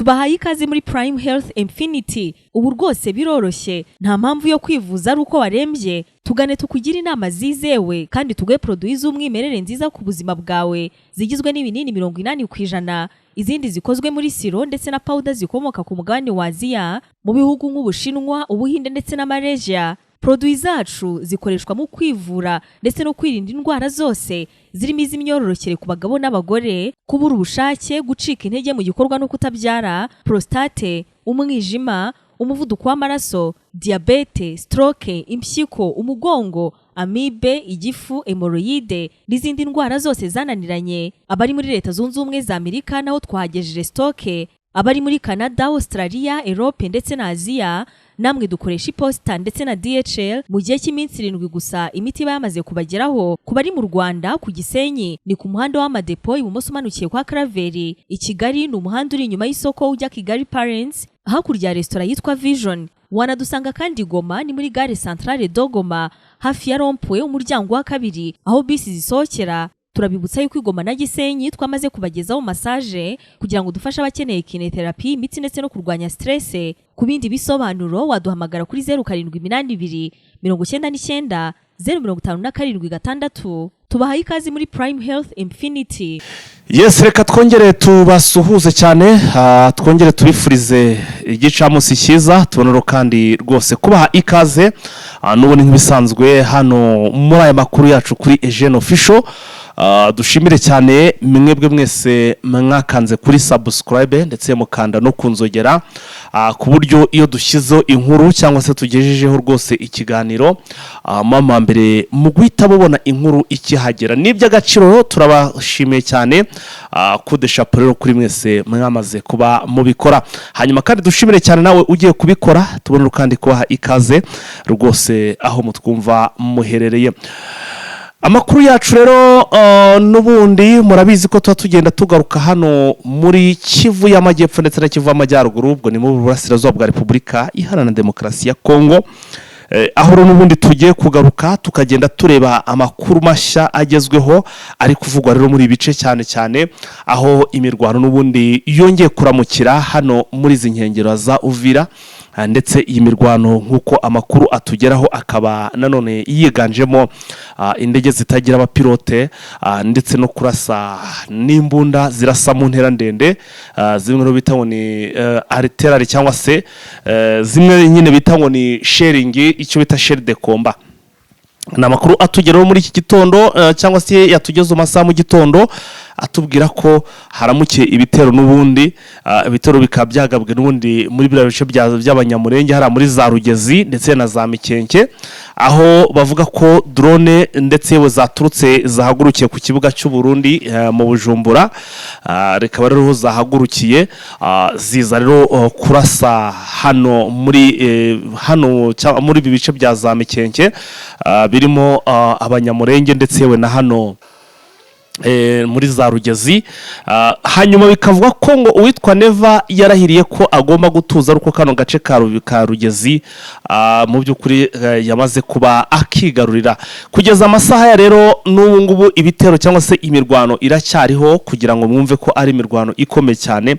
Tubahaye ikaze muri Prime Health Infinity. Ubu rwose biroroshye, nta mpamvu yo kwivuza ari uko warembye. Tugane tukugire inama zizewe kandi tuguhe produits z'umwimerere nziza ku buzima bwawe, zigizwe n'ibinini 80%, izindi zikozwe muri sirop ndetse na powder zikomoka ku mugabane wa Aziya, mu bihugu nk'Ubushinwa, Ubuhinde ndetse na Malaysia. Produits zacu zikoreshwa mu kwivura ndetse no kwirinda indwara zose zirimo iz'imyororokere ku bagabo n'abagore, kubura ubushake, gucika intege mu gikorwa no kutabyara, prostate, umwijima, umuvuduko w'amaraso, diyabete, stroke, impyiko, umugongo, amibe, igifu, hémorroïdes n'izindi ndwara zose zananiranye. Abari muri Leta Zunze Ubumwe za Amerika naho twahagejeje stock. Abari muri Canada, Australia, Europe ndetse na Aziya, namwe dukoresha iposita ndetse na DHL. Mu gihe cy'iminsi 7 gusa imiti iba yamaze kubageraho. Ku bari mu Rwanda, ku Gisenyi ni ku muhanda w'Amadepo, ibumoso umanukiye kwa Karaveri. I Kigali ni umuhanda uri inyuma y'isoko ujya Kigali Parents, hakurya ya resitora yitwa Vision. Wanadusanga kandi Goma, ni muri gare Centrale de Goma, hafi ya rond-point, umuryango wa kabiri aho bisi zisohokera. Turabibutsa yuko i Goma na Gisenyi twamaze kubagezaho massage kugira ngo dufashe abakeneye kinésithérapie, imitsi ndetse no kurwanya stress. Ku bindi bisobanuro waduhamagara kuri 0782 990 576. Tubahaye ikaze muri Prime Health Infinity. Yes, reka twongere tubasuhuze cyane, twongere tubifurize igicamunsi cyiza. Tubonero kandi rwose kubaha ikaze, n'ubundi nk'ibisanzwe hano muri aya makuru yacu kuri Ejene Official. Dushimire cyane mwebwe mwese mwakanze kuri subscribe ndetse mukanda no ku nzogera, ku buryo iyo dushyizeho inkuru cyangwa se tugejejeho rwose ikiganiro, mama mbere mu guhita mubona inkuru ikihagera. Ni iby'agaciro rero, turabashimiye cyane. Kudeshapo rero kuri mwese mwamaze kuba mubikora. Hanyuma kandi dushimire cyane nawe ugiye kubikora. Tubone kandi kubaha ikaze rwose aho mutwumva muherereye. Amakuru yacu rero, n'ubundi murabizi ko tuba tugenda tugaruka hano muri Kivu y'Amajyepfo ndetse na Kivu y'Amajyaruguru, ubwo ni mu Burasirazuba bwa Repubulika Iharanira Demokarasi ya Kongo. Aho rero n'ubundi tugiye kugaruka tukagenda tureba amakuru mashya agezweho ari kuvugwa rero muri ibi bice, cyane cyane aho imirwano n'ubundi yongeye kuramukira hano muri izi nkengero za Uvira. Ndetse iyi mirwano, nk'uko amakuru atugeraho, akaba nanone yiganjemo indege zitagira abapilote, ndetse no kurasa n'imbunda zirasa mu ntera ndende, zimwe rero bita ngo ni artillery, cyangwa se zimwe nyine bita ngo ni shelling, icyo bita chars de combat. Ni amakuru atugeraho muri iki gitondo, cyangwa se yatugeze mu masaha mu gitondo, atubwira ko haramukiye ibitero n'ubundi, ibitero bikaba byagabwe n'ubundi muri biriya bice by'Abanyamurenge hariya muri za Rugezi ndetse na za Mikenke, aho bavuga ko drone ndetse yewe zaturutse, zahagurukiye ku kibuga cy'u Burundi mu Bujumbura. Rikaba rero zahagurukiye, ziza rero kurasa hano muri hano muri ibi bice bya za Mikenke, birimo Abanyamurenge ndetse yewe na hano muri za Rugezi. Hanyuma bikavuga ko ngo uwitwa Neva yarahiriye ko agomba gutuza ari uko kano gace ka Rugezi, mu by'ukuri yamaze kuba akigarurira. Kugeza amasaha ya rero n'ubu ngubu ibitero cyangwa se imirwano iracyariho, kugira ngo mwumve ko ari imirwano ikomeye cyane.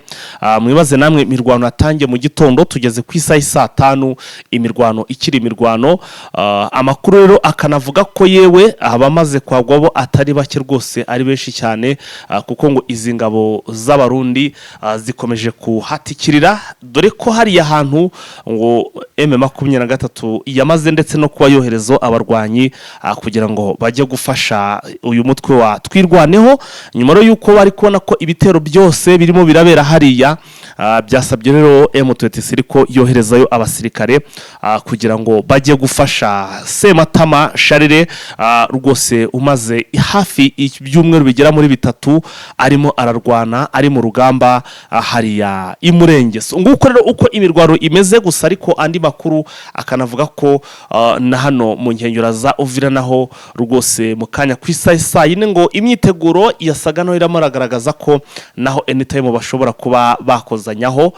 Mwibaze namwe, imirwano yatangiye mu gitondo, tugeze ku isaha saa 5 imirwano ikiri imirwano. Amakuru rero akanavuga ko yewe abamaze kwagwa bo atari bake rwose, ari benshi cyane, kuko ngo izi ngabo z'Abarundi zikomeje kuhatikirira, dore ko hariya hantu ngo M23 yamaze ndetse no kuba yoherezo abarwanyi, kugira ngo bajye gufasha uyu mutwe wa Twirwaneho. Nyuma rero y'uko bari kubona ko ibitero byose birimo birabera hariya, byasabye rero M23 ko yoherezayo abasirikare, kugira ngo bajye gufasha Sematama Sharire, rwose umaze hafi ibyumweru bigera muri 3 arimo ararwana, ari mu rugamba, hariya i Murenge. So, nguko rero uko imirwano imeze gusa. Ariko andi makuru akanavuga ko na hano mu nkengero za Uvira naho rwose mu kanya ku isaha saa 4 ngo imyiteguro yasaga naho iramo aragaragaza ko naho anytime bashobora kuba bakozanyaho,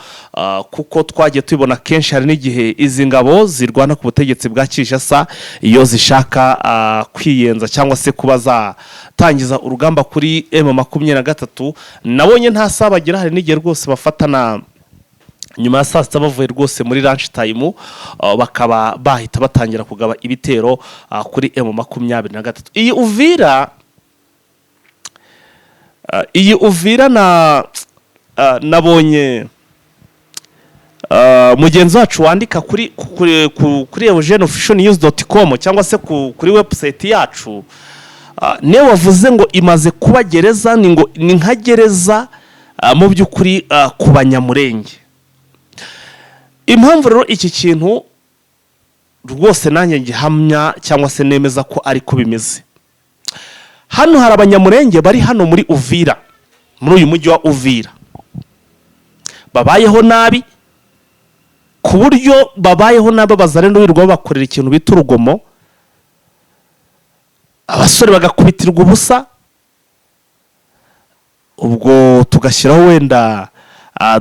kuko twagiye tubibona kenshi, hari n'igihe izi ngabo zirwana ku butegetsi bwa Kinshasa iyo zishaka kwiyenza cyangwa se kuba zatangiza urugamba kuri M23, nabonye nta saha bagira, hari n'igihe rwose bafatana. Nyuma ya saa sita bavuye rwose muri lunch time, bakaba bahita batangira kugaba ibitero kuri M23. Iyi Uvira na nabonye mugenzi wacu wandika kuri eugeneofficialnews.com cyangwa se kuri website yacu, niwe wavuze ngo imaze kuba gereza, ni ngo ni nka gereza mu by'ukuri ku Banyamurenge. Impamvu rero iki kintu rwose nanjye ngihamya cyangwa se nemeza ko ariko bimeze, hano hari Abanyamurenge bari hano muri Uvira, muri uyu mujyi wa Uvira, babayeho nabi, ku buryo babayeho nabi bazarenda birirwa babakorera ikintu bita urugomo, abasore bagakubitirwa ubusa. Ubwo tugashyiraho wenda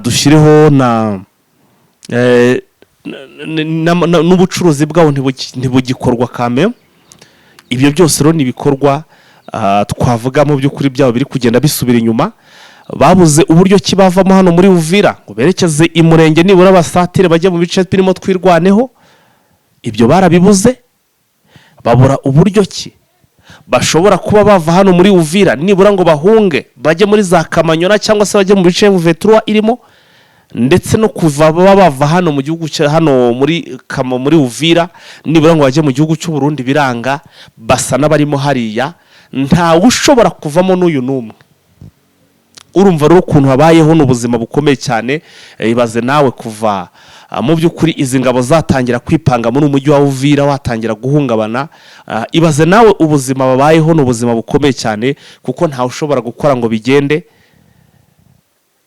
dushyireho na n'ubucuruzi bwabo ntibugikorwa kame. Ibyo byose rero ni ibikorwa twavuga mu by'ukuri byabo biri kugenda bisubira inyuma. Babuze uburyo ki bavamo hano muri Uvira ngo berekeze i Murenge, nibura basatire bajye mu bice birimo Twirwaneho. Ibyo barabibuze. Babura uburyo ki bashobora kuba bava hano muri Uvira, nibura ngo bahunge bajye muri za Kamanyora cyangwa se bajye mu bice Vetura irimo, ndetse no kuva baba bava hano mu gihugu cya hano muri Kama, muri Uvira, nibura ngo bajye mu gihugu cy'u Burundi, biranga. Basa n'abarimo hariya, ntawe ushobora kuvamo n'uyu n'umwe. Urumva rero ukuntu habayeho n'ubuzima bukomeye cyane. Ibaze nawe kuva mu by'ukuri izi ngabo zatangira kwipanga muri umujyi wa Uvira watangira guhungabana. Ibaze nawe ubuzima babayeho, ni ubuzima bukomeye cyane, kuko ntawe ushobora gukora ngo bigende.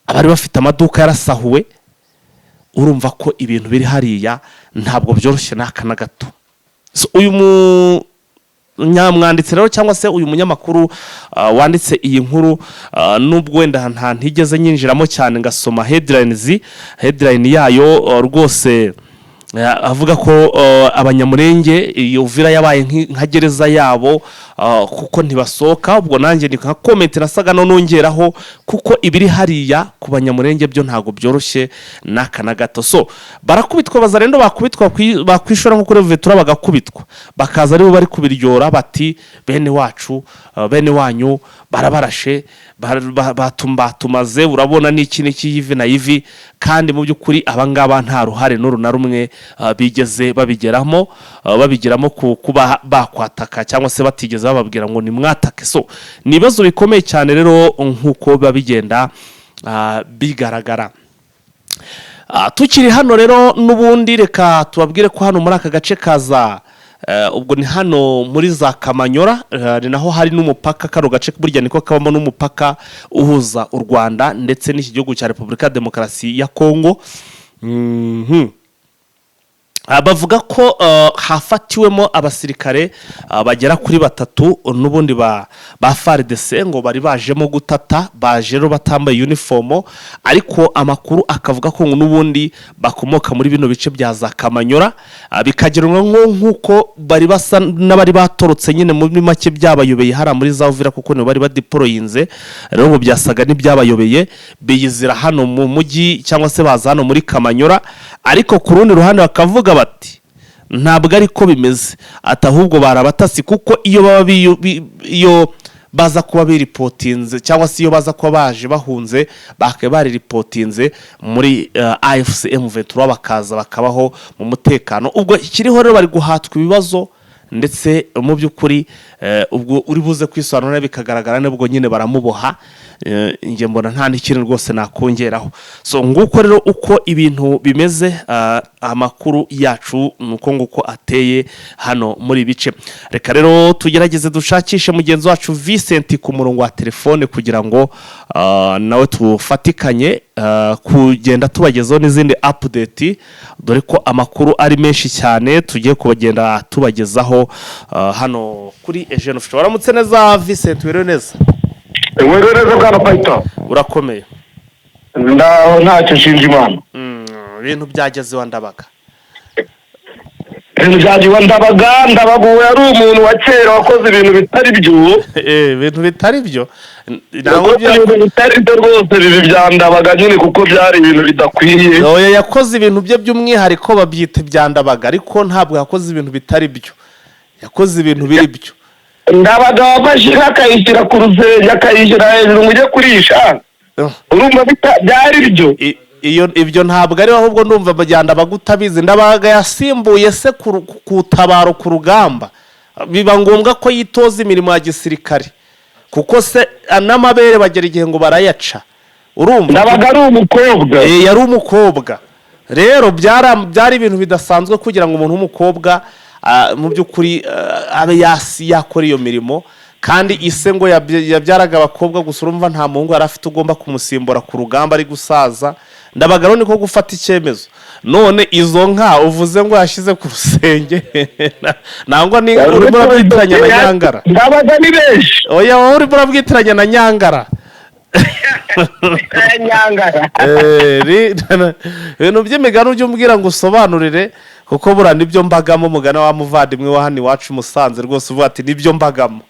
Abari bafite amaduka yarasahuwe. Urumva ko ibintu biri hariya ntabwo byoroshye n'aka na gato. So, uyu munyamwanditsi rero cyangwa se uyu munyamakuru wanditse iyi nkuru, nubwo wenda nta ntigeze nyinjiramo cyane ngasoma headline yayo, rwose avuga ko Abanyamurenge iyo Uvira yabaye nka gereza yabo, kuko ntibasohoka. Ubwo nanjye ni nka comment nasaga no nongeraho, kuko ibiri hariya ku Banyamurenge byo ntabwo byoroshye n'aka na gato. So barakubitwa, bazarendo bakubitwa, bakwishora nko kuri Vetura bagakubitwa, bakaza aribo bari kubiryora, bati bene wacu, bene wanyu barabarashe, batumaze, urabona n'iki n'iki, yivi na yivi. Kandi mu by'ukuri abangaba nta ruhare n'uru na rumwe bigeze babigeramo kuba bakwataka, cyangwa se batigeze bababwira ngo nimwatake. So ni ibibazo bikomeye cyane rero nk'uko biba bigenda bigaragara. Tukiri hano rero n'ubundi, reka tubabwire ko hano muri aka gace kaza ubwo ni hano muri za Kamanyora, ni naho hari n'umupaka. Kano gace burya niko kabamo n'umupaka uhuza u Rwanda ndetse n'iki gihugu cya Repubulika ya Demokarasi ya Kongo. Bavuga ko hafatiwemo abasirikare bagera kuri batatu n'ubundi ba FARDC, ngo bari bajemo gutata, baje rero batambaye uniform, ariko amakuru akavuga ko ngo n'ubundi bakomoka muri bino bice bya za Kamanyora. Bikageranwa nk'uko bari basa n'abari batorotse nyine, muri make byabayobeye hariya muri za Uvira, kuko nibo bari badeployinze. Rero ngo byasaga n'ibyabayobeye, biyizira hano mu mujyi cyangwa se baza hano muri Kamanyora. Ariko ku rundi ruhande bakavuga bati ntabwo ariko bimeze, ati ahubwo bari abatasi, kuko iyo baba iyo baza kuba biripotinze cyangwa se iyo baza kuba baje bahunze, bakaba bariripotinze muri AFC M23, bakaza bakabaho mu mutekano. Ubwo ikiriho rero, bari guhatwa ibibazo, ndetse mu by'ukuri ubwo uri buze kwisobanura bikagaragara nibwo nyine baramuboha. Njye mbona nta n'ikintu rwose nakongeraho. So nguko rero uko ibintu bimeze. Amakuru yacu ni uko nguko ateye hano muri bice. Reka rero tugerageze dushakishe mugenzi wacu Vincent ku murongo wa telefone kugira ngo nawe tufatikanye kugenda tubagezaho n'izindi update, dore ko amakuru ari menshi cyane tugiye kubagenda tubagezaho hano kuri Eugene Official. Waramutse neza Vincent, wiriwe neza? Wiriwe neza bwana Fayita. Urakomeye? Ndaho, ntacyo nshinja Imana. Ibintu byageze iwa Ndabaga. Ibintu byagiwe Ndabaga. Ndabaga uwo yari umuntu wa kera wakoze ibintu bitari byo. Ibintu bitari byo. Ntabwo Yakoze ibintu bitari byo rwose, bibi bya Ndabaga nyine, kuko byari ibintu bidakwiye. Oya, yakoze ibintu bye by'umwihariko, babyita ibya Ndabaga, ariko ntabwo yakoze ibintu bitari byo, yakoze ibintu biri byo. Ndabaga wafashe inka akayishyira ku rusenge, akayishyira hejuru ngo ujye kurisha, urumva byari byo? Iyo ibyo ntabwo ari, ahubwo ndumva bya Ndabaga utabizi. Ndabaga yasimbuye se ku tabaro ku rugamba, biba ngombwa ko yitoza imirimo ya gisirikare, kuko se n'amabere bagera igihe ngo barayaca, urumva? Ndabaga ari umukobwa. Yari umukobwa rero, byari ibintu bidasanzwe kugira ngo umuntu w'umukobwa mu by'ukuri abe yakora iyo mirimo, kandi ise ngo yabyaraga abakobwa gusa. Urumva nta muhungu yari afite ugomba kumusimbura ku rugamba ari gusaza. Ndabaga rero niko gufata icyemezo. None izo nka uvuze ngo yashyize ku rusenge, nangwa ni urimo urabwitiranya na Nyangara? Ndabaga ni benshi. Oya, wowe urimo urabwitiranya na Nyangara. Nyangara. Ibintu by'imigani ujye umbwira ngo usobanurire, kuko buriya nibyo mbagamo. Umugani wa muvandimwe wa hano iwacu Musanze rwose uvuga ati nibyo mbagamo.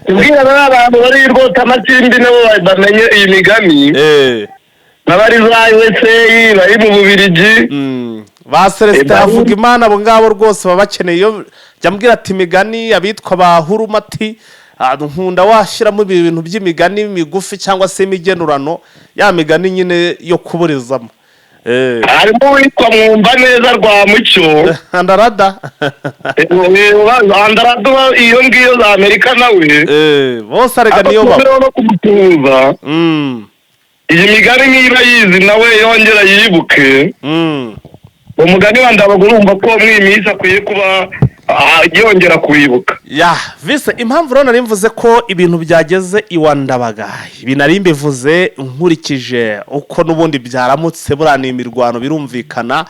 Ubwira bariya bantu bari rwose amasimbi nabo bamenye iyi migani, n'abari za USA, bari mu Bubiligi. Ba Celestin havuga Imana, abo ngabo rwose baba bakeneye iyo jya mbwira ati imigani, abitwa ba Hurumati, nkunda washyiramo ibi bintu by'imigani migufi cyangwa se imigenurano, ya migani nyine yo kuburizamo. Harimo uwitwa Mwumva neza rwa Mucyo. Andarada. Andarada iyo ngiyo za Amerika nawe. Bose arega niyo baba. Abakomeraho no kumutuza. Iyi migani niba yizi nawe yongera yibuke. Umugani wa Ndabaga, urumva ko muri iyi minsi akwiye kuba yongera kuwibuka. Ya vise, impamvu rero nari mvuze ko ibintu byageze iwa Ndabaga, ibi nari mbivuze nkurikije uko n'ubundi byaramutse. Buriya ni imirwano birumvikana,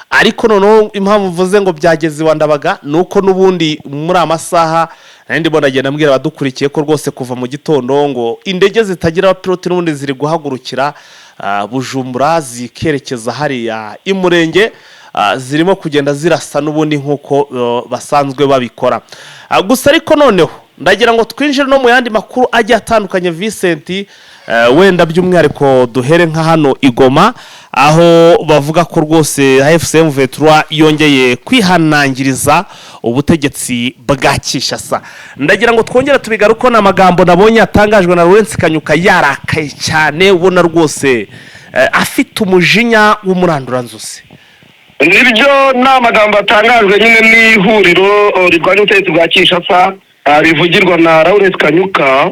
ariko noneho impamvu mvuze ngo byageze iwa Ndabaga ni uko n'ubundi muri aya masaha nari ndimo ndagenda mbwira abadukurikiye ko rwose kuva mu gitondo ngo indege zitagira abapiloti n'ubundi ziri guhagurukira Bujumbura zikerekeza hariya i Murenge, zirimo kugenda zirasa n'ubundi nk'uko basanzwe babikora. Gusa ariko noneho ndagira ngo twinjire no mu yandi makuru agiye atandukanye, Vincent, wenda by'umwihariko duhere nka hano i Goma, aho bavuga ko rwose AFC M23 yongeye kwihanangiriza ubutegetsi bwa Kinshasa. Ndagira ngo twongere tubigaruke n'amagambo nabonye yatangajwe na Lawrence Kanyuka, yarakaye cyane, ubona rwose afite umujinya w'umuranduranzuzi. Nibyo, ni amagambo atangajwe nyine n'ihuriro rirwanya ubutegetsi bwa Kinshasa, rivugirwa na Lawrence Kanyuka.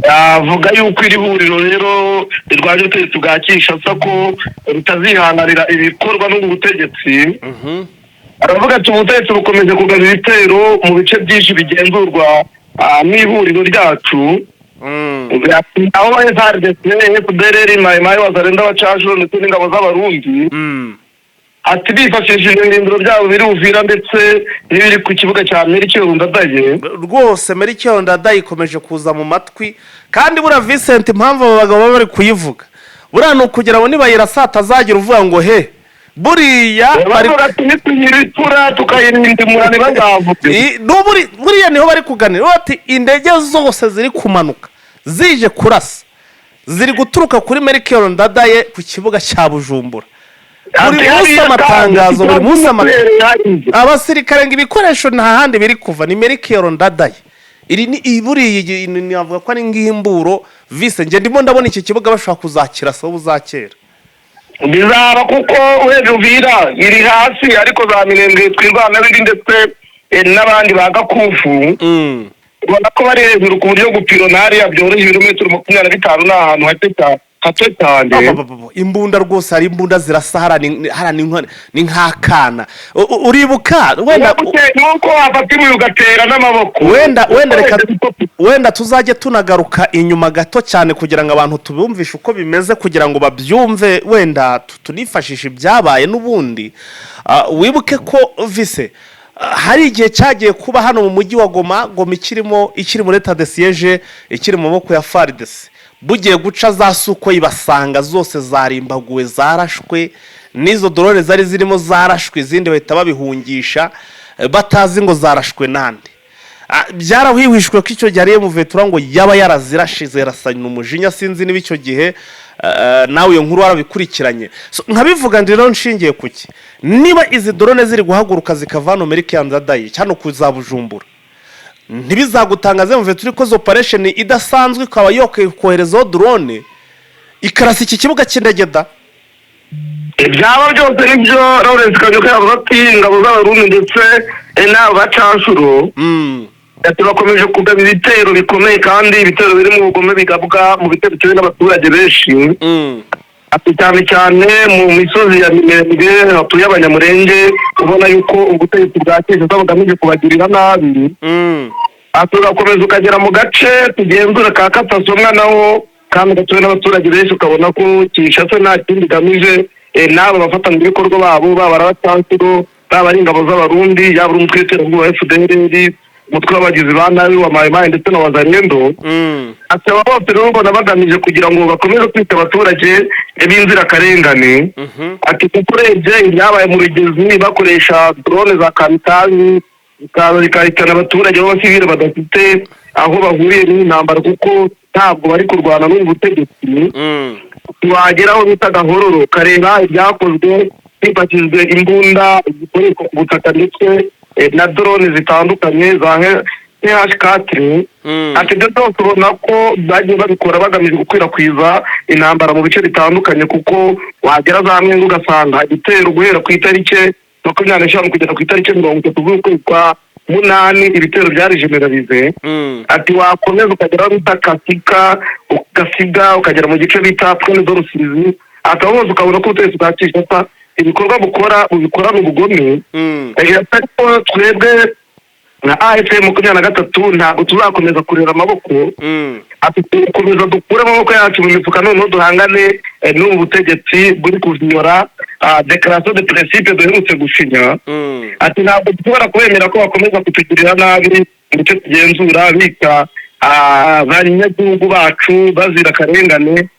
Avuga yuko iri huriro rero rirwanya ubutegetsi bwa Kinshasa ko ritazihanganira ibikorwa n'ubu butegetsi. Aravuga ati ubutegetsi bukomeje kugaba ibitero mu bice byinshi bigenzurwa n'ihuriro ryacu, aho FARDC, FDLR, Mayi Mayi, Wazalendo, Abacanshuro ndetse n'ingabo z'Abarundi, ati bifashishije ibirindiro byabo biri Uvira ndetse n'ibiri ku kibuga cya Melchior Ndadaye. Rwose Melchior Ndadaye ikomeje kuza mu matwi, kandi buriya Vincent, impamvu aba bagabo baba bari kuyivuga buriya ni ukugira ngo nibayirasa hatazagira uvuga ngo he buriya bari Bavuga ati nituyiritura tukayirindimura ntibazavuge. Buriya niho bari kuganira bati indege zose ziri kumanuka zije kurasa ziri guturuka kuri Melchior Ndadaye ku kibuga cya Bujumbura. Buri munsi amatangazo, buri munsi abasirikare ngo ibikoresho nta handi biri kuva, ni Melchior Ndadaye. Iri ni buriya navuga ko ari nk'imburo vise. Njye ndimo ndabona iki kibuga bashobora kuzakira sawa buzakera. Bizaba, kuko urebye Uvira iri hasi, ariko za Minembwe, Twirwana biri ndetse n'abandi ba Gakufu, ubona ko bari hejuru ku buryo gupirona hariya byoroshye. Ibirometero 25 ni ahantu hato cyane, hato cyane. Aba, imbunda rwose, hari imbunda zirasa hariya, hariya ni nk'akana. Uribuka wenda Nuko wafata ibuye ugatera n'amaboko. Wenda reka wenda tuzajye tunagaruka inyuma gato cyane kugira ngo abantu tubumvishe uko bimeze, kugira ngo babyumve, wenda tunifashishe ibyabaye n'ubundi. Wibuke ko vise hari igihe cyagiye kuba hano mu mujyi wa Goma, Goma ikiri muri état de siège, ikiri mu maboko ya FARDC, bugiye guca za Sukhoi basanga zose zarimbaguwe, zarashwe n'izo drone zari zirimo zarashwe, izindi bahita babihungisha batazi ngo zarashwe nande. Byarahwihwishwe ko icyo gihe ari M23 ngo yaba yarazirashize, yarasanye umujinya. Sinzi niba icyo gihe nawe iyo nkuru warabikurikiranye. So, nkabivuga ndi rero nshingiye kuki niba izi drone ziri guhaguruka zikava hano Melchior Ndadaye cyane kuza Bujumbura, ntibizagutangaze M23 ikoze operation idasanzwe, ikaba yokoherezaho drone ikarasa iki kibuga cy'indege da. Byaba byose nibyo. Lawrence Kanyuka yavuze ati ingabo z'Abarundi ndetse n'abo bacanshuro, ati bakomeje kugaba ibitero bikomeye, kandi ibitero biri mu bugome, bigabwa mu bitero bitewe n'abaturage benshi. Ati cyane cyane mu misozi ya Minembwe hatuye Abanyamurenge, ubona yuko ubutegetsi bwa Kinshasa bugamije kubagirira nabi. Ati ugakomeza ukagera mu gace tugenzura ka Katasomwa, naho kandi gatuwe n'abaturage benshi, ukabona ko Kinshasa nta kindi igamije, n'abo bafatanyabikorwa babo, baba ari abacanshuro, baba ari ingabo z'Abarundi, yaba ari umutwe w'iterabwoba wa FDLR, umutwe w'abagizi ba nabi wa Mayimayi ndetse na Wazalendo. Ati aba bose rero mbona bagamije kugira ngo bakomeze kwita abaturage b'inzirakarengane. Ati kuko urebye ibyabaye mu Rugezi, bakoresha drone za kamikazi, bikaza bikahitana abaturage b'abasivile badafite aho bahuriye n'intambara, kuko ntabwo bari kurwana n'ubu butegetsi. Wagera aho bita Gahororo, ukareba ibyakozwe hifashishijwe imbunda zikoreshwa ku butaka ndetse na drone zitandukanye za TH4. Ati ibyo byose ubona ko bagiye babikora bagamije gukwirakwiza intambara mu bice bitandukanye, kuko wagera za Mwenga ugasanga igitero guhera ku itariki 25 kugera ku itariki 30 z'ukwezi kwa munani, ibitero byari généralisé. Ati wakomeza ukagera aho bita Kasika, ugasiga ukagera mu gice bita Plaine de Rusizi, ati aho hose ukabona ko ubutegetsi bwa Kinshasa ibikorwa bukora bubikorana ubugome. Ariko twebwe nka AFC 23 ntabwo tuzakomeza kurera amaboko. Ati tukomeza dukure amaboko yacu mu mifuka, noneho duhangane n'ubu butegetsi buri kuviyola déclaration de principe duherutse gusinya. Ati ntabwo dushobora kubemera ko bakomeza kutugirira nabi mu bice tugenzura, bica abanyagihugu bacu bazira akarengane,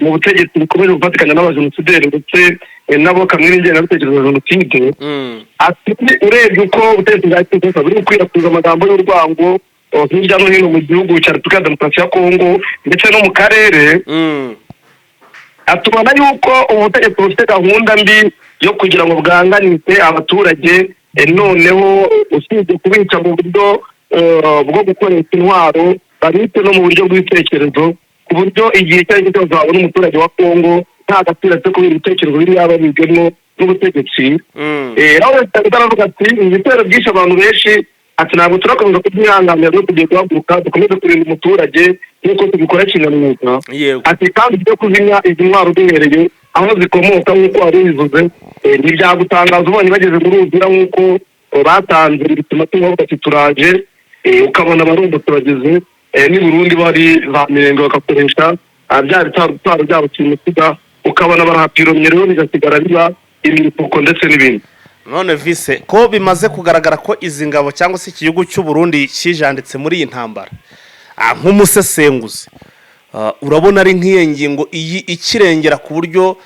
mu butegetsi bukomeje gufatikanya n'abajenosideri ndetse nabo kamwe n'ingengabitekerezo ya jenoside. Ati urebye uko ubutegetsi bwa Kinshasa buri gukwirakwiza amagambo y'urwango hirya no hino mu gihugu cya Repubulika ya Demokarasi ya Kongo ndetse no mu karere, atubona yuko ubutegetsi bufite gahunda mbi yo kugira ngo bwanganise abaturage, noneho usibye kubica mu buryo bwo gukoresha intwaro, babice no mu buryo bw'ibitekerezo, ku buryo igihe icyo ari cyo cyose wabona umuturage wa Kongo nta gaciro afite kubera ibitekerezo biri yaba bigemo n'ubutegetsi. Aho leta aravuga ati ibitero byishe abantu benshi, ati ntabwo turakomeza kubyihanganira, rero tugiye guhaguruka dukomeze kurinda umuturage nk'uko tubikora kinyamwuga. Ati kandi tujye kuzimya izi ntwaro duhereye aho zikomoka, nk'uko wari ubivuze. Ntibyagutangaza ubonye bageze muri Uvira nk'uko batanze ibituma bavuga ati turaje, ukabona abarundi bageze n'i Burundi, bari za Mirenge, bagakoresha bya bitaro byabo kimusiga, ukabona barahapiromye, rero bigasigara biba imifuko ndetse n'ibindi. None vise ko bimaze kugaragara ko izi ngabo cyangwa se iki gihugu cy'u Burundi kijanditse muri iyi ntambara, nk'umusesenguzi, urabona ari nk'iyo ngingo iyi ikirengera ku buryo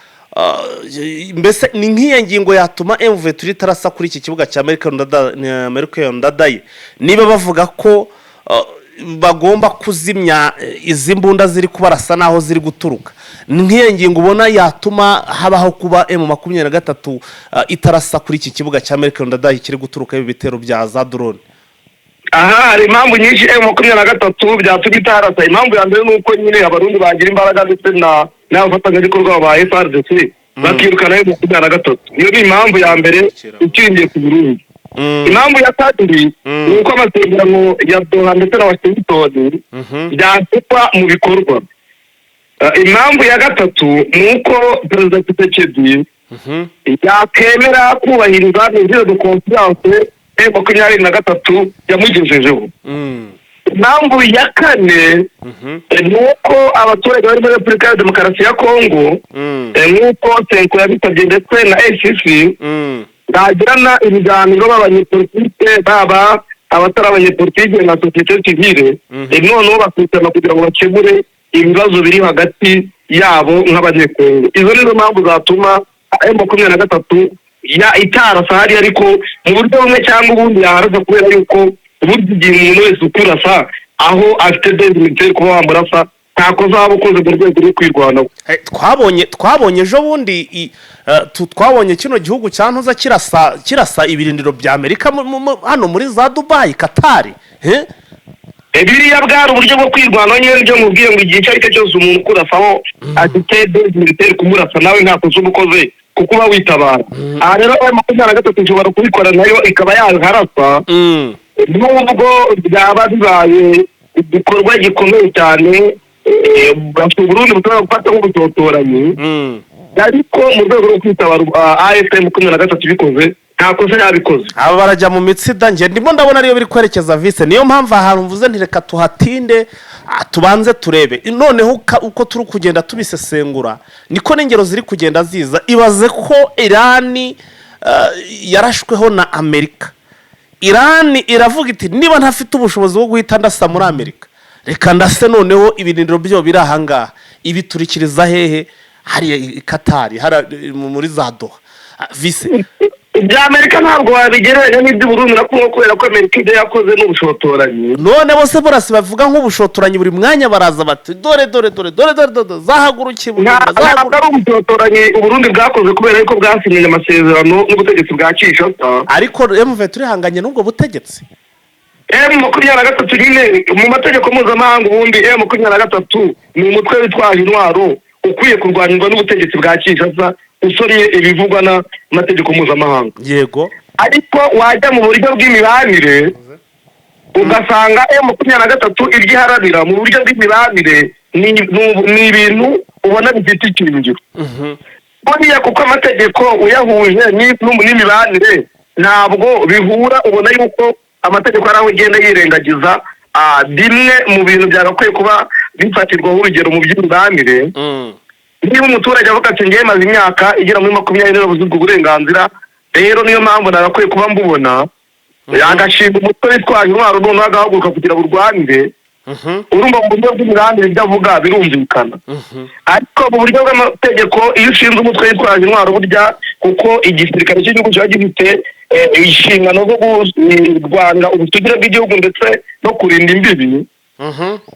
mbese ni nk'iyo ngingo yatuma M23 itarasa kuri iki kibuga cya Melchior Ndadaye, niba bavuga ko bagomba kuzimya izi mbunda ziri kubarasa n'aho ziri guturuka, ni nk'iyo ngingo ubona yatuma habaho kuba M23 itarasa kuri iki kibuga cya Melchior Ndadaye kiri guturuka ibi bitero bya za drone? Aha hari impamvu nyinshi M23 byatuma itarasa. Impamvu ya mbere ni uko nyine Abarundi bagira imbaraga ndetse na n'abafatanyabikorwa ba FARDC bakirukana M23. Iyo ni impamvu ya mbere ishingiye ku Burundi. Impamvu ya kabiri ni uko amasezerano ya Doha ndetse na Washington byashyirwa mu bikorwa. Impamvu ya gatatu ni uko Perezida Tshisekedi yakemera kubahiriza mesures de confiance M23 yamugejejeho. Impamvu ya kane ni uko abaturage bari muri Repubulika ya Demokarasi ya Kongo, nk'uko CENCO yabisabye ndetse na ECC, bagirana ibiganiro b'abanyepolitike, baba abatari abanyepolitike na société civile, noneho bakitana kugira ngo bakemure ibibazo biri hagati yabo nk'Abanyekongo. Izo nizo mpamvu zatuma M23 ya itarasa hariya, ariko mu buryo bumwe cyangwa ubundi yaharasa kubera yuko Burya igihe umuntu wese ukurasa aho afite base militaire, kuba wamurasa nta kosa waba ukoze mu rwego rwo kwirwanaho. Twabonye ejo bundi twabonye kino gihugu cya Ntuza kirasa ibirindiro bya Amerika hano muri za Dubayi, Katari, eh? Biriya bwari uburyo bwo kwirwanaho nyine. Nibyo mubwiye ngo igihe icyo ari cyo cyose umuntu ukurasaho afite base militaire, kumurasa nawe nta kosa uba ukoze kuko uba witabara. Aha rero M23 ishobora kubikora nayo ikaba yaharasa, nubwo byaba bibaye igikorwa gikomeye cyane, Burundi bushobora gufata nk'ubushotoranyi, ariko mu rwego rwo kwitabara, AFC M23 ibikoze nta kosa yabikoze. Aba barajya mu mitsi da. Njye ndimo ndabona ariyo biri kwerekeza vise. Niyo mpamvu ahantu mvuze nti reka tuhatinde, tubanze turebe. Noneho uko turi kugenda tubisesengura niko n'ingero ziri kugenda ziza. Ibaze ko Irani yarashweho na Amerika. Irani iravuga iti: "Niba ntafite ubushobozi bwo guhita ndasa muri Amerika, reka ndase noneho ibirindiro byo biri ahangaha." Ibiturikiriza hehe? Hariya i Katari, hariya muri za Doha. Vise. Ibya Amerika ntabwo wabigereranya n'iby'Uburundi na Kongo, kubera ko Amerika ibyo yakoze ni ubushotoranyi. None bose burasi bavuga nk'ubushotoranyi. Buri mwanya baraza bati: "Dore, dore, dore, dore, dore, dore zahagurukiye Bujumbura." Ntabwo ari ubushotoranyi Uburundi bwakoze, kubera yuko bwasinyanye amasezerano n'ubutegetsi bwa Kinshasa. Ariko MV turihanganye n'ubwo butegetsi. M23 nyine, mu mategeko mpuzamahanga, ubundi M23 ni umutwe witwaje intwaro ukwiye kurwanyirwa n'ubutegetsi bwa Kinshasa, usomye ibivugwa n'amategeko mpuzamahanga. Ariko wajya mu buryo bw'imibanire ugasanga M23 ibyo iharanira mu buryo bw'imibanire ni ibintu ubona bifite ishingiro buriya, kuko amategeko uyahuje n'imibanire ntabwo bihura. Ubona yuko amategeko ari aho ugenda yirengagiza bimwe mu bintu byagakwiye kuba bifatirwaho urugero mu by'imibanire. Niba umuturage avuga ati: "Ngewe maze imyaka igera muri 20 narabuze ubwo burenganzira, rero niyo mpamvu nagakwiye kuba mbubona," agashinga umutwe witwaje intwaro, noneho agahaguruka kugira burwanire, urumva mu buryo bw'imibanire ibyo avuga birumvikana. Ariko mu buryo bw'amategeko, iyo ushinze umutwe witwaje intwaro, burya kuko igisirikare cy'igihugu kiba gifite inshingano zo kurwanira ubusugire bw'igihugu ndetse no kurinda imbibi,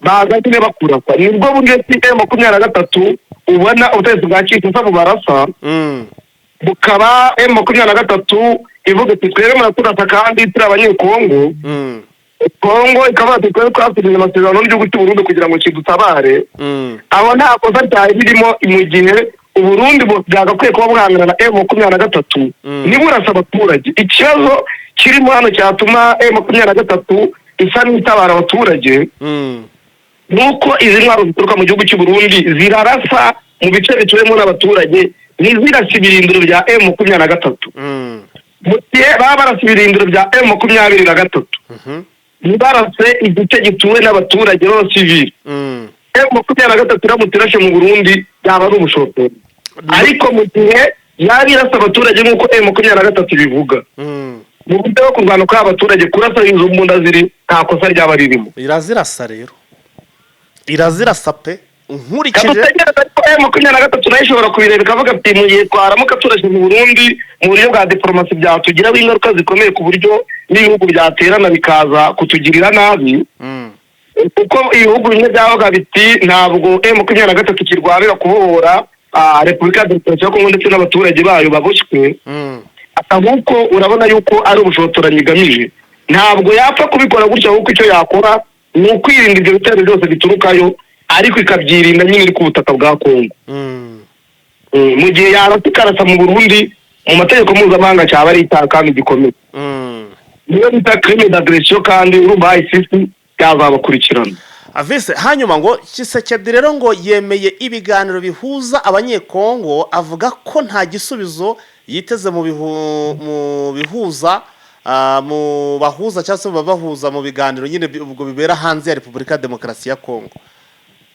baza nyine bakurasa. Nibwo buryo ki M23 ubona ubutegetsi bwa Kinshasa bubarasa, bukaba M23 ivuga iti: "Twebwe muraturasa kandi turi Abanyekongo." Kongo ikavuga ati: "Twebwe twasinyanye amasezerano n'igihugu cy'u Burundi kugira ngo kidutabare." Aho nta kosa ryari ririmo mu gihe Uburundi bwagakwiye kuba buhangana na M23 niburasa abaturage. Ikibazo kirimo hano cyatuma M23 isa n'itabara abaturage ni uko izi ntwaro zituruka mu gihugu cy'u Burundi zirarasa mu bice bituwemo n'abaturage, ntizirase ibirindiro bya M23. Mu gihe baba barasa ibirindiro bya M23, ntibarase igice gituwe n'abaturage b'abasivili, M23 iramutse irashe mu Burundi byaba ari ubushotoranyi. Ariko mu gihe yaba irasa abaturage nk'uko M23 ibivuga, mu buryo bwo kurwana kw'aba baturage, kurasa izo mbunda ziri, nta kosa ryaba ririmo. Irazirasa rero, irazirasa pe, nkurikije. Kadutegereza ko M23 nayo ishobora kubireba ikavuga ati: "Mu gihe twaramuka turashe mu Burundi, mu buryo bwa diporomasi byatugiraho ingaruka zikomeye, ku buryo n'ibihugu byaterana bikaza kutugirira nabi," kuko ibihugu bimwe byavuga biti: "Ntabwo M23 kirwanira kubohora Repubulika ya Demokarasi ya Kongo ndetse n'abaturage bayo baboshywe, ahubwo urabona yuko ari ubushotoranyi igamije." Ntabwo yapfa kubikora gutya, ahubwo icyo yakora ni ukwirinda ibyo bitero byose biturukayo, ariko ikabyirinda nyine iri ku butaka bwa Kongo. Mu gihe yarasa ikarasa mu Burundi, mu mategeko mpuzamahanga cyaba ari icyaha kandi gikomeye, niyo bita crime d'agression, kandi urumva ICC yazabakurikirana. Avise. Hanyuma ngo Tshisekedi rero ngo yemeye ibiganiro bihuza Abanyekongo, avuga ko nta gisubizo yiteze mu bihuza, mu bahuza cyangwa se mu babahuza mu biganiro nyine ubwo bibera hanze ya Repubulika ya Demokarasi ya Kongo.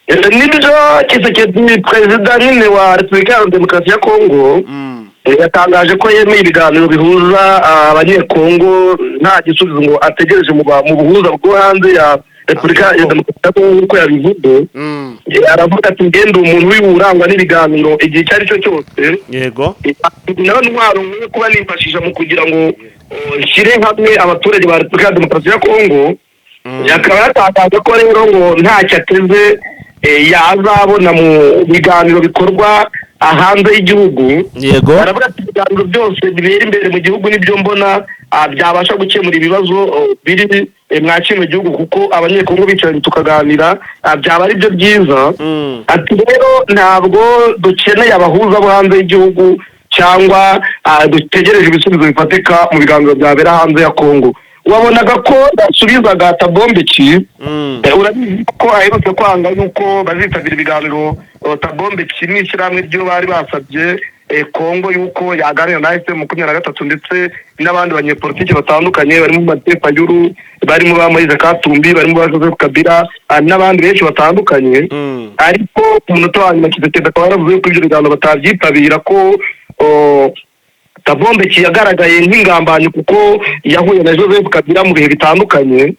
Nibyo, Tshisekedi, perezida nyine wa Repubulika ya Demokarasi ya Kongo, yatangaje ko yemeye ibiganiro bihuza Abanyekongo, nta gisubizo ngo ategereje mu buhuza bwo hanze ya Repubulika ya Demokarasi ya Kongo nk'uko yabivuze. Aravuga ati: "Ngende umuntu urangwa n'ibiganiro igihe icyo ari cyo cyose." Nawe ntwaro nkwiye kuba nifashisha mu kugira ngo nshyire hamwe abaturage ba Repubulika ya Demokarasi ya Kongo. Akaba yatangaje ko rero ngo ntacyo ateze yazabona mu biganiro bikorwa hanze y'igihugu. Baravuga ati ibiganiro byose bibera imbere mu gihugu nibyo mbona byabasha gukemura ibibazo biri mwa kino gihugu, kuko Abanyekongo bicaranye tukaganira byaba ari byo byiza. Ati rero ntabwo dukeneye abahuza bo hanze y'igihugu cyangwa dutegereje ibisubizo bifatika mu biganiro byabera hanze ya Kongo. Wabonaga ko yasubizaga Thabo Mbeki. Urabizi ko aherutse kwanga yuko bazitabira ibiganiro Thabo Mbeki n'ishyirahamwe ryo bari basabye Kongo yuko yaganira na AFC 23 ndetse n'abandi banyepolitiki batandukanye barimo Martin Fayulu, barimo ba Moise Katumbi, barimo ba Joseph Kabila n'abandi benshi batandukanye. Ariko ku munota wa nyuma Tshisekedi akaba yaravuze yuko ibyo biganiro batabyitabira, ko Thabo Mbeki yagaragaye nk'ingambanyi kuko yahuye na Joseph Kabila mu bihe bitandukanye.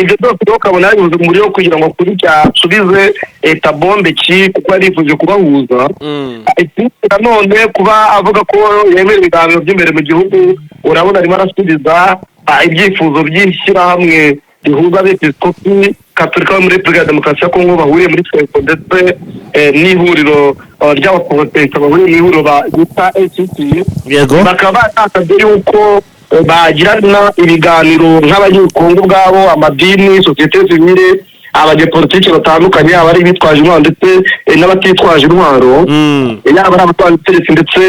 Ibyo byose rero ukabona yabivuze mu buryo bwo kugira ngo kuri cyasubize Thabo Mbeki kuko yarifuje kubahuza. Ikindi nanone, kuba avuga ko yemera ibiganiro by'imbere mu gihugu, urabona arimo arasubiza ibyifuzo by'ishyirahamwe rihuza Abepiskopi Katolika bo muri Repubulika ya Demokarasi ya Kongo bahuriye muri CENCO, ndetse n'ihuriro ry'Abaporotesitanti bahuriye mu ihuriro bita ACC. Bakaba batasabye yuko bagirana ibiganiro nk'Abanyekongo ubwabo, amadini, sosiyete sivile, abanyepolitiki batandukanye, abari bitwaje intwaro ndetse n'abatitwaje intwaro, yaba ari abatwara ubutegetsi ndetse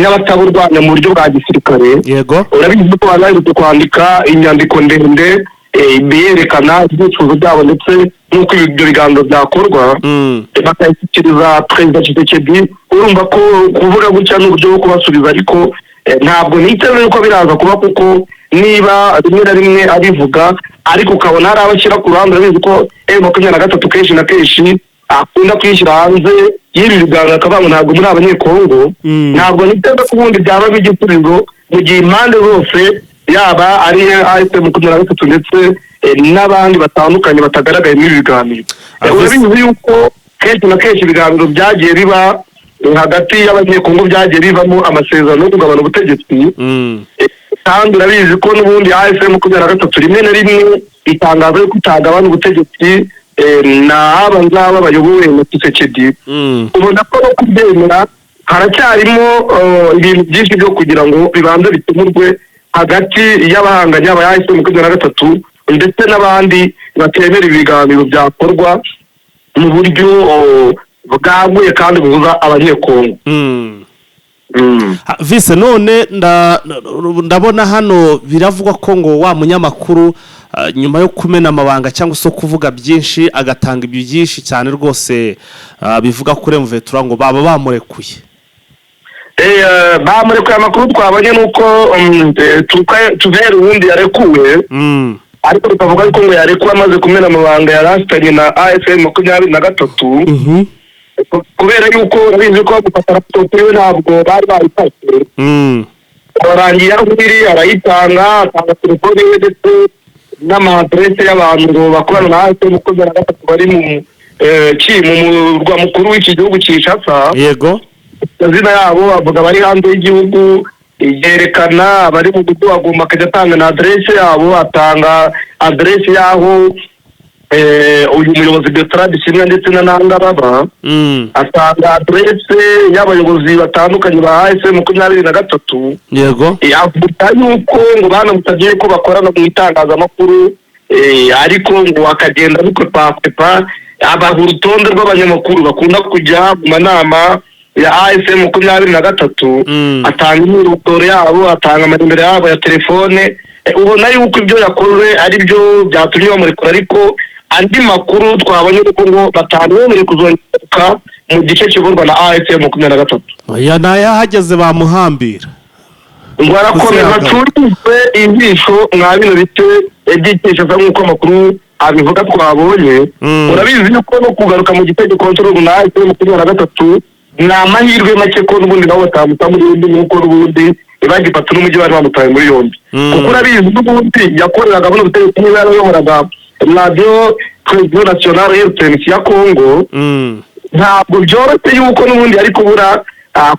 n'abataburwanya mu buryo bwa gisirikare. Urabizi ko banaherutse kwandika inyandiko ndende yerekana ibyifuzo byabo ndetse n'uko ibyo biganiro byakorwa, bakayishyikiriza Perezida Tshisekedi. Urumva ko kuvuga gutya ni uburyo bwo kubasubiza, ariko ntabwo niteze yuko biraza kuba, kuko niba rimwe na rimwe abivuga ariko ukabona hari abo ashyira ku ruhande, urabizi ko M23 kenshi na kenshi akunda kwishyira hanze y'ibi biganiro akavuga ngo ntabwo muri Abanyekongo. Ntabwo niteze ko ubundi byaba igisubizo mu gihe impande zose, yaba ari AFC 23 ndetse n'abandi batandukanye, batagaragaye muri ibi biganiro. Urabizi yuko kenshi na kenshi ibiganiro byagiye biba hagati y'Abanyekongo byagiye bivamo amasezerano yo kugabana ubutegetsi. Kandi urabizi ko n'ubundi AFC 23 rimwe na rimwe itangaza yuko itagabana ubutegetsi na aba ngaba bayobowe na Tshisekedi. Ubona ko no kubyemera haracyarimo ibintu byinshi byo kugira ngo bibanze bikemurwe hagati y'abahanganye, aba AFC 23 ndetse n'abandi batemera ibiganiro byakorwa mu buryo bwaguye kandi buhuza Abanyekongo. Vise, none ndabona hano biravugwa ko ngo wa munyamakuru nyuma yo kumena amabanga cyangwa se kuvuga byinshi, agatanga ibyo byinshi cyane rwose bivuga kuri M23, ngo baba bamurekuye. Bamurekuye. Amakuru twabonye ni uko tuveri ubundi yarekuwe, ariko bikavuga yuko ngo yarekuwe amaze kumena amabanga yari afitanye na AFC 23, kubera yuko urabizi ko gufata laptop yiwe ntabwo bari bayifashe. Barangiye aho iri arayitanga, atanga telefone ye ndetse n'amadirese y'abantu ngo bakorana na AFC 23 bari mu murwa mukuru w'iki gihugu Kinshasa. Amazina yabo avuga abari hanze y'igihugu, yerekana abari mu mujyi wa Goma, akajya atanga na aderese yabo, atanga aderese y'aho uyu muyobozi Bertrand Bisimwa ndetse na Nanga baba, atanga aderese y'abayobozi batandukanye ba AFC 23. Avuga yuko ngo banamusabye yuko bakorana mu itangazamakuru, ariko ngo akagenda abikwepa, abaha urutonde rw'abanyamakuru bakunda kujya mu manama ya AFC 23, atanga imyirondoro yabo, atanga amanimero yabo ya telefone. Ubona yuko ibyo yakoze ari byo byatumye bamurekura, ariko andi makuru twabonye uko ngo batamwemereye kuzongera mu gice kiyoborwa na AFC 23. Oya, nayahageze bamuhambira. Ngo arakomeza acurizwe ijisho mwa bino bice by'Kinshasa nk'uko amakuru abivuga twabonye. Urabizi yuko no kugaruka mu gice gikontororwa na AFC 23 ni amahirwe make, ko n'ubundi nabo batamuta muri yombi nk'uko n'ubundi bagifata n'umujyi bari bamutaye muri yombi, kuko urabizi n'ubundi yakoreraga buno butegetsi, niba yarayoboraga Radiyo Televiziyo Nationale RTNC ya Kongo. Ntabwo byoroshye yuko n'ubundi yari kubura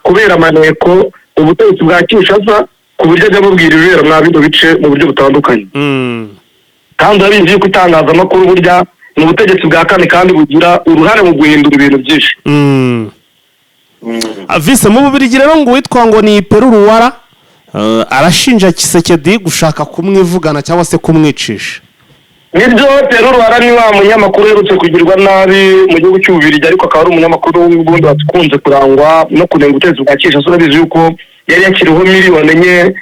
kubera amaneko ubutegetsi bwa Kinshasa. ku buryo ajya amubwira ibibera mwa bino bice mu buryo butandukanye. Kandi urabizi yuko itangazamakuru burya ni ubutegetsi bwa kane kandi bugira uruhare mu guhindura ibintu byinshi. Vise, mu Bubirigi rero ngo uwitwa ngo ni Peru Ruwara arashinja Tshisekedi gushaka kumwivugana cyangwa se kumwicisha. Nibyo, Peru Ruwara ni wa munyamakuru uherutse kugirwa nabi mu gihugu cy'Ububirigi, ariko akaba ari umunyamakuru w'ubundi wakunze kurangwa no kunenga ubutegetsi bwa Kinshasa. Urabizi yuko yari yakiriweho miliyoni 4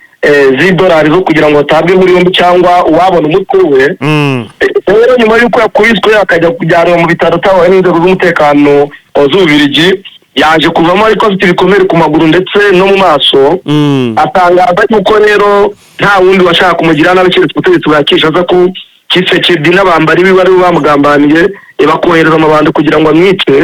z'idolari zo kugira ngo atabwe muri yombi cyangwa uwabona umutwe we. Rero nyuma y'uko yakubiswe akajya kujyanwa mu bitaro atabawe n'inzego z'umutekano z'Ububirigi, yaje kuvamo ariko afite ibikomere ku maguru ndetse no mu maso. Atangaza yuko rero nta wundi washaka kumugira nabi keretse ubutegetsi bwa Kinshasa, ko Tshisekedi n'abambari be bari bamugambaniye, bakohereza amabandi kugira ngo amwice.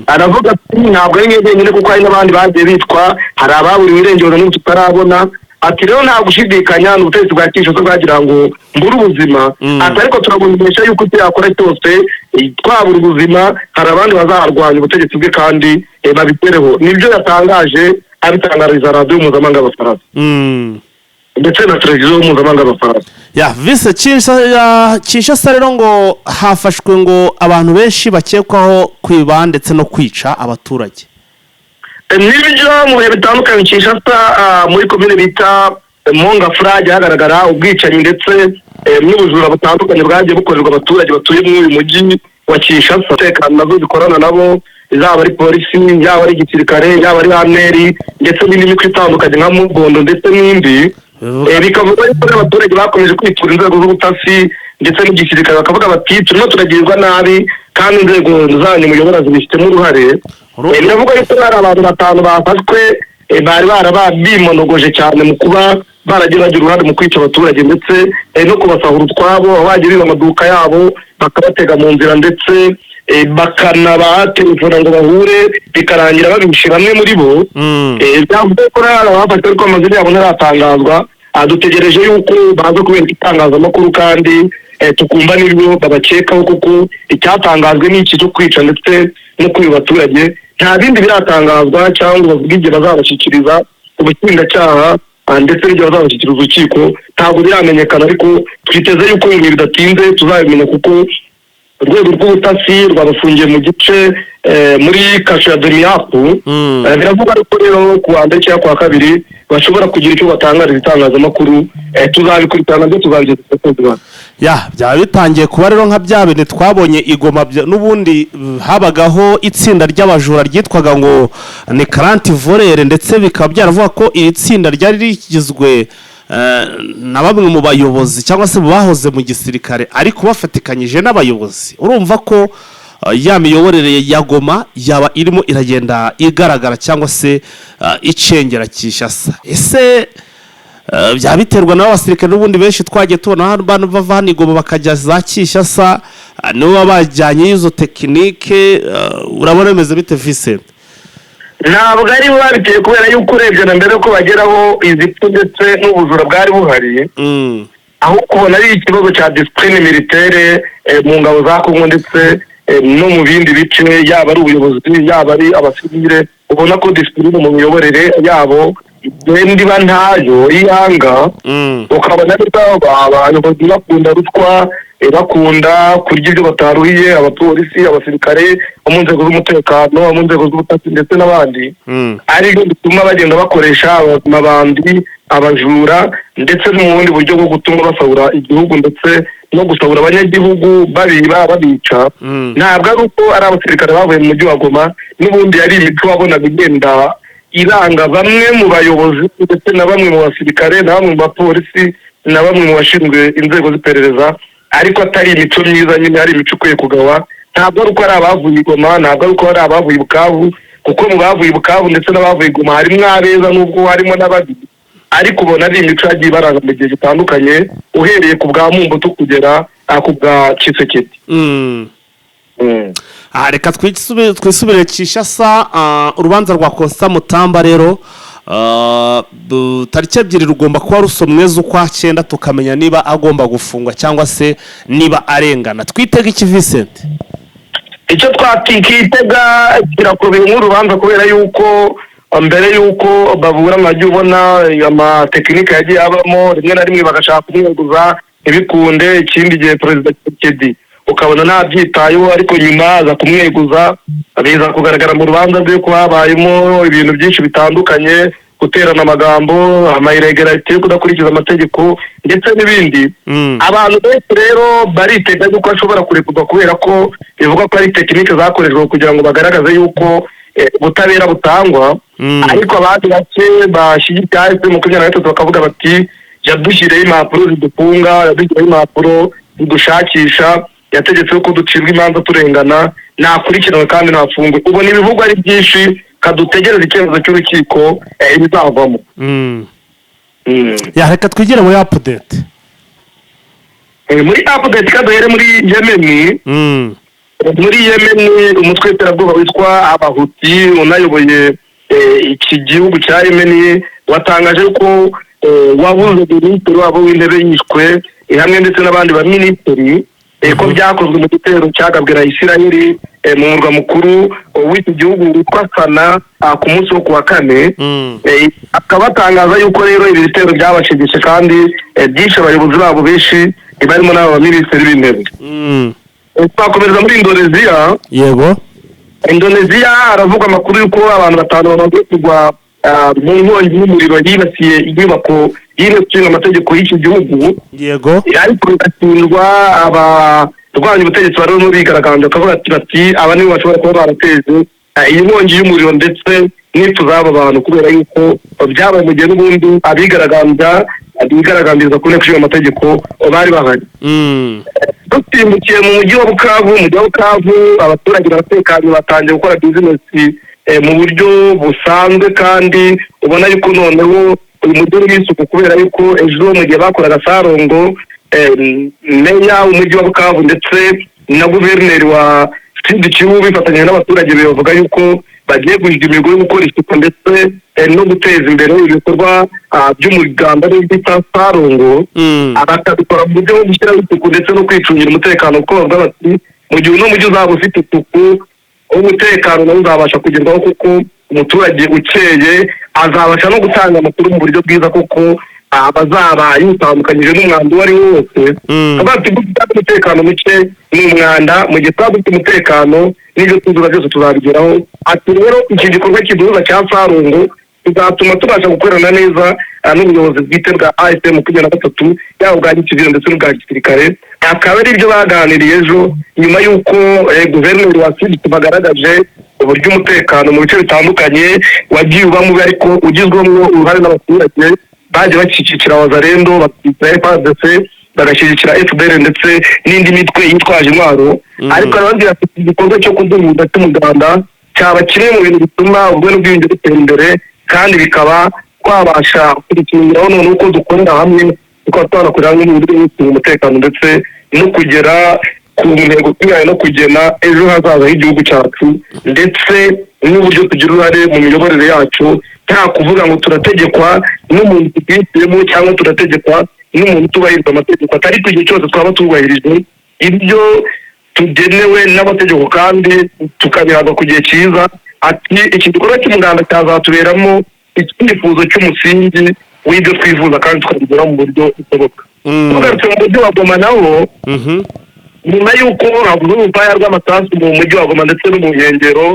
Aravuga ati ntabwo ari mwe wenyine, kuko hari n'abandi bagiye bitwa, hari ababuriwe irengero na n'ubu tutarabona. Ati rero nta gushidikanya ni ubutegetsi bwa Kinshasa bwagira ngo mbure ubuzima. Ati ariko turabumenyesha yuko icyo yakora cyose, twabura ubuzima, hari abandi bazarwanya ubutegetsi bwe kandi babitereho. Nibyo yatangaje abitangariza radiyo mpuzamahanga y'Abafaransa ndetse na televiziyo mpuzamahanga y'Abafaransa. Ya vise, Kinshasa rero ngo hafashwe ngo abantu benshi bakekwaho kwiba ndetse no kwica abaturage. Nibyo, mu bihe bitandukanye Kinshasa, muri komine bita Mont Ngafula, hagaragara ubwicanyi ndetse n'ubujura butandukanye bwagiye bukorerwa abaturage batuye muri uyu mujyi wa Kinshasa. Umutekano nazo zikorana nabo, yaba ari polisi, yaba ari igisirikare, yaba ari ANR ndetse n'indi mitwe itandukanye nka Mugondo ndetse n'indi. Bikavuga yuko rero abaturage bakomeje kwitura inzego z'ubutasi ndetse n'igisirikare, bakavuga bati turimo turagirwa nabi kandi inzego zanyu muyobora zibifitemo uruhare. Biravuga yuko hari abantu batanu bafashwe, bari barabimonogoje cyane mu kuba baragiye bagira uruhare mu kwica abaturage ndetse no kubasahura utwabo, aho bagiye biba amaduka yabo, bakabatega mu nzira ndetse bakanabatelefona ngo bahure, bikarangira babishe bamwe muri bo. Byavuze ko hari abafashwe ariko amazina yabo ntaratangazwa. Dutegereje yuko baza kubereka itangazamakuru kandi tukumva n'ibyo babakekaho, kuko icyatangajwe ni iki cyo kwica ndetse no kwiba abaturage. Nta bindi biratangazwa cyangwa bavuga igihe bazabashyikiriza ubushinjacyaha, ndetse n'igihe bazabashyikiriza urukiko ntabwo biramenyekana, ariko twiteze yuko mu bihe bidatinze tuzabimenya, kuko urwego rw'ubutasi rwabafungiye mu gice muri kasho ya Demiap. Biravuga yuko rero ku wa mbere cyangwa ku wa kabiri bashobora kugira icyo batangariza itangazamakuru. Tuzabikurikirana ndetse tuzabigeza ku bakunzi bacu. Ya, byaba bitangiye kuba rero nka bya bintu twabonye i Goma n'ubundi habagaho itsinda ry'abajura ryitwaga ngo ni quarante voleurs, ndetse bikaba byaravuga ko iri tsinda ryari rigizwe na bamwe mu bayobozi cyangwa se mu bahoze mu gisirikare ariko bafatikanyije n'abayobozi. Urumva ko ya miyoborere ya Goma yaba irimo iragenda igaragara cyangwa se icengera Kinshasa. Ese byaba biterwa n'abo basirikare n'ubundi benshi twagiye tubona hano bano bava hano i Goma bakajya za Kinshasa, nibo baba bajyanye izo technique? Urabona bimeze bite, Vincent? Ntabwo ari bo babiteye, kubera yuko urebye na mbere ko bageraho izi pfu ndetse n'ubujura bwari buhari, aho kubona ari ikibazo cya discipline militaire mu ngabo za Kongo ndetse no mu bindi bice, yaba ari ubuyobozi, yaba ari abasivile, ubona ko discipline mu miyoborere yabo igenda iba ntayo iyanga. Ukabona neza abayobozi bakunda ruswa, bakunda kurya ibyo bataruhiye, abapolisi, abasirikare bo mu nzego z'umutekano, abo mu nzego z'ubutasi ndetse n'abandi, aribyo bituma bagenda bakoresha amabandi, abajura ndetse no mu bundi buryo bwo gutuma basahura igihugu ndetse no gusahura abanyagihugu, babiba, babica. Ntabwo ari uko ari abasirikare bavuye mu mujyi wa Goma, n'ubundi yari imico wabonaga igenda iranga bamwe mu bayobozi ndetse na bamwe mu basirikare na bamwe mu bapolisi na bamwe mu bashinzwe inzego z'iperereza, ariko atari imico myiza nyine, ari imico ikwiye kugawa. Ntabwo ari uko ari abavuye i Goma, ntabwo ari uko ari abavuye i Bukavu, kuko mu bavuye i Bukavu ndetse n'abavuye i Goma harimo abeza n'ubwo harimo n'ababi, ariko ubona ari imico yagiye ibaranga mu gihe gitandukanye, uhereye ku bwa Mobutu kugera ku bwa Tshisekedi. Aha reka twisubire Kinshasa. Urubanza rwa Constant Mutamba rero, tariki 2 rugomba kuba rusomwe z'ukwa cyenda, tukamenya niba agomba gufungwa cyangwa se niba arengana. Twitega iki, Vincent? Icyo twakitega kirakomeye nk'urubanza, kubera yuko Mbere y'uko baburana, wajya ubona amatekinike yagiye abamo, rimwe na rimwe bagashaka kumweguza ntibikunde. Ikindi gihe Perezida Tshisekedi ukabona ntabyitayeho, ariko nyuma aza kumweguza, biza kugaragara mu rubanza rwe ko habayemo ibintu byinshi bitandukanye, guterana amagambo, ama irrégularité yo kudakurikiza amategeko ndetse n'ibindi. Abantu benshi rero baritega yuko ashobora kurekurwa, kubera ko bivuga ko ari tekinike zakoreshejwe kugira ngo bagaragaze yuko ubutabera butangwa. Ariko abandi bake bashyigikiye AFC 23 bakavuga bati: "Yadushyiriyeho impapuro zidufunga, yadushyiriyeho impapuro zidushakisha, yategetse ko ducibwa imanza turengana, nakurikiranwe kandi ntafungwe." Ubona ibivugwa ari byinshi, kadutegereze icyemezo cy'urukiko ibizavamo. Ya, reka twigire muri update. Muri update, kaduhere muri Yemeni. Muri Yemeni, umutwe w'iterabwoba witwa Abahuti unayoboye iki gihugu cya Yemeni watangaje ko wabuze minisitiri wabo w'intebe yishwe, hamwe ndetse n'abandi baminisitiri, ko byakozwe mu gitero cyagabwe na Isirayeli mu murwa mukuru w'iki gihugu witwa Sana ku munsi wo kuwa kane. Akaba atangaza yuko rero ibi bitero byabashegeshe kandi byishe abayobozi babo benshi, barimo n'aba baminisitiri b'intebe. Twakomereza muri Indoneziya. Yego. Indoneziya haravugwa amakuru y'uko abantu batanu bamaze kugwa mu nkongi y'umuriro yibasiye inyubako y'inteko ishinga amategeko y'iki gihugu. Ariko bigatsindwa abarwanya ubutegetsi barimo bigaragambya, bakavuga bati: "Aba nibo bashobora kuba barateje iyi nkongi y'umuriro ndetse n'ipfu z'aba bantu," kubera yuko byabaye mu gihe n'ubundi abigaragambya bigaragambiriza ku nteko ishinga amategeko bari bahari. Dusimbukiye mu mujyi wa Bukavu, mu mujyi wa Bukavu abaturage baratekanye, batangiye gukora bizinesi mu buryo busanzwe, kandi ubona yuko noneho uyu mujyi urimo isuku, kubera yuko ejo mu gihe bakoraga sarongo, meya w'umujyi wa Bukavu ndetse na guverineri wa Sud Kivu bifatanyije n'abaturage bavuga yuko bagiye guhiga imihigo yo gukora isuku ndetse no guteza imbere ibikorwa by'umuganda bita sarongo, bakabikora mu buryo bwo gushyiraho isuku ndetse no kwicungira umutekano, kuko bavuga bati: "Mu gihe uno mujyi uzaba ufite isuku, umutekano nawo uzabasha kugerwaho, kuko umuturage ukeye azabasha no gutanga amakuru mu buryo bwiza, kuko bazaba yitandukanyije n'umwanda uwo ari wo wose." Bavuga bati: "Gufite umutekano muke ni umwanda, mu gihe twaba dufite umutekano n'ibyo tuzuba byose tuzabigeraho." Ati: "Rero iki gikorwa kiduhuza cya sarungu bizatuma tubasha gukorana neza n'ubuyobozi bwite bwa AFC 23, yaba ubwa gisivile ndetse n'ubwa gisirikare." Akaba ari ibyo baganiriye ejo nyuma y'uko guverineri wa Sud bagaragaje uburyo umutekano mu bice bitandukanye wagiye uba mubi, ariko ugizwemo uruhare n'abaturage bagiye bashyigikira Wazalendo, bagashyigikira FARDC, bagashyigikira FDLR ndetse n'indi mitwe yitwaje intwaro. Ariko arababwira ati: "Igikorwa cyo kuduhuza cy'umuganda cyaba kimwe mu bintu bituma ubumwe n'ubwiyunge butera imbere, kandi bikaba twabasha kubikingiraho noneho uko dukorera hamwe, tukaba twanakorera hamwe mu buryo bwo gucunga umutekano ndetse no kugera ku ntego twihaye no kugena ejo hazaza h'igihugu cyacu, ndetse n'uburyo tugira uruhare mu miyoborere yacu, nta kuvuga ngo turategekwa n'umuntu tutihitiyemo cyangwa turategekwa n'umuntu utubahiriza amategeko." Atari ko igihe cyose twaba tubahirije ibyo tugenewe n'amategeko kandi tukabihabwa ku gihe cyiza. Ati: "Iki gikorwa cy'umuganda cyazatuberamo icyifuzo cy'umusingi w'ibyo twifuza, kandi tukabigeraho mu buryo bushoboka." Tugarutse mu mujyi wa Goma nawo, nyuma y'uko havuze urufaya rw'amasasu mu mujyi wa Goma ndetse no mu nkengero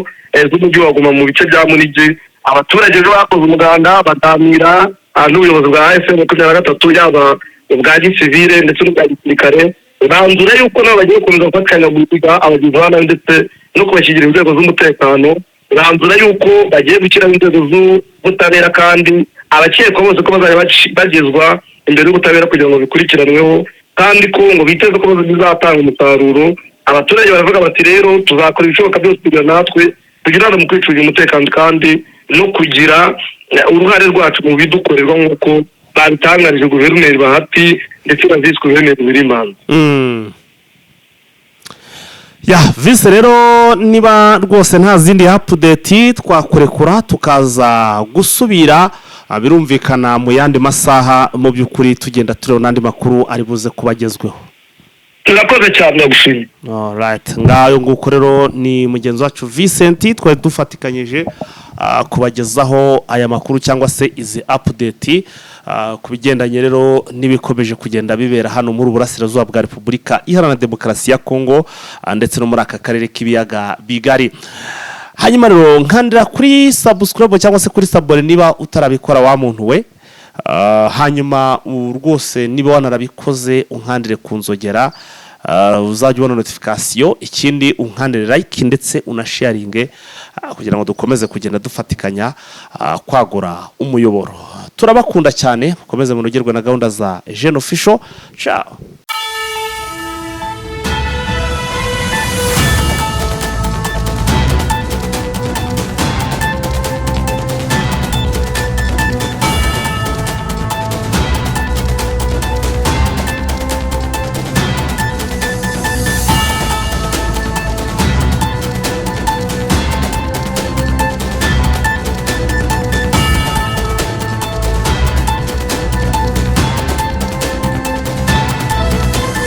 z'umujyi wa Goma mu bice bya Munigi, abaturage ejo bakoze umuganda, baganira n'ubuyobozi bwa AFC 23, yaba ubwa gisivile ndetse n'ubwa gisirikare, banzura yuko nabo bagiye gukomeza gufatanya guhiga abagizi ba nabi ndetse no kubashyigikira inzego z'umutekano. Banzura yuko bagiye gushyiraho inzego z'ubutabera, kandi abakekwa bose ko bazajya bagezwa imbere y'ubutabera kugira ngo bikurikiranweho, kandi ko ngo biteze ko bizatanga umusaruro. Abaturage baravuga bati: "Rero tuzakora ibishoboka byose kugira natwe tugire uruhare mu kwicungira umutekano kandi no kugira uruhare rwacu mu bidukorerwa," nk'uko babitangarije guverineri Bahati ndetse na visi guverineri Wirimana. Ya visi rero, niba rwose nta zindi update, twakurekura tukaza gusubira, birumvikana mu yandi masaha, mu by'ukuri tugenda tureba n'andi makuru ari buze kuba agezweho. Turakoze cyane, ndagushimiye. Alright, ngayo nguko rero ni mugenzi wacu Vincent twari dufatikanyije kubagezaho aya makuru cyangwa se izi update ku bigendanye rero n'ibikomeje kugenda bibera hano muri Burasirazuba bwa Repubulika Iharanira Demokarasi ya Kongo ndetse no muri aka karere k'ibiyaga bigari. Hanyuma rero nkandira kuri subscribe cyangwa se kuri s'abonner niba utarabikora wa muntu we. Hanyuma rwose niba wanarabikoze, unkandire ku nzogera, uzajya ubona notification. Ikindi, unkandire like ndetse unasharinge kugira ngo dukomeze kugenda dufatikanya kwagura umuyoboro. Turabakunda cyane, mukomeze munogerwe na gahunda za Jeune Official. Ciao.